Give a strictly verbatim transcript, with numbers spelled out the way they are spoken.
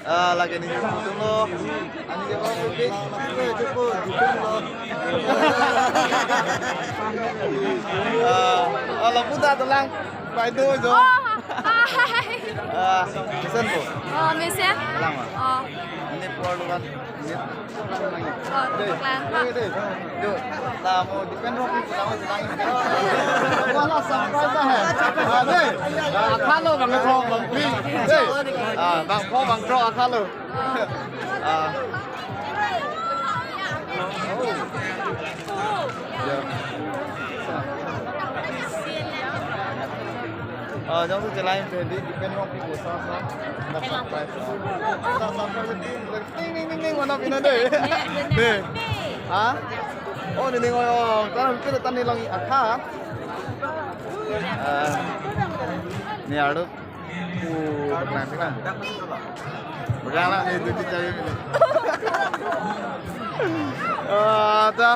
Ah, lake neli putung lo. Ani ke ho ke ke ke ke ko depend lo. Ah, ah, lapu ta dolang. Pai do jo. Oh, hai. Ah, mesen po. Oh, mesen. Lang ma. Oh. Ini puar luan. Ini. Oh, dei, lang, dei, dei. Yo, la mo depend ro pi la mo lang. Wala surprise hai. Ah, dei. Ah, khalo bang throk bang pi. Dei. Ah, bang pho bang throk khalo. Ah. Oh. Ya. Ah, jongsi chelai pen dei depend ro pi ko sa sa. Na surprise. Sa surprise dei. Ting ting ting ting, mana pina dei. Dei. Ha? Oh, ni ning oyong. Tan pina tan ni lang akha. Ah. Ni ardo. Oh, berkelang, berkelang. Berkelang, eh, itu kita ini. Ah, ta.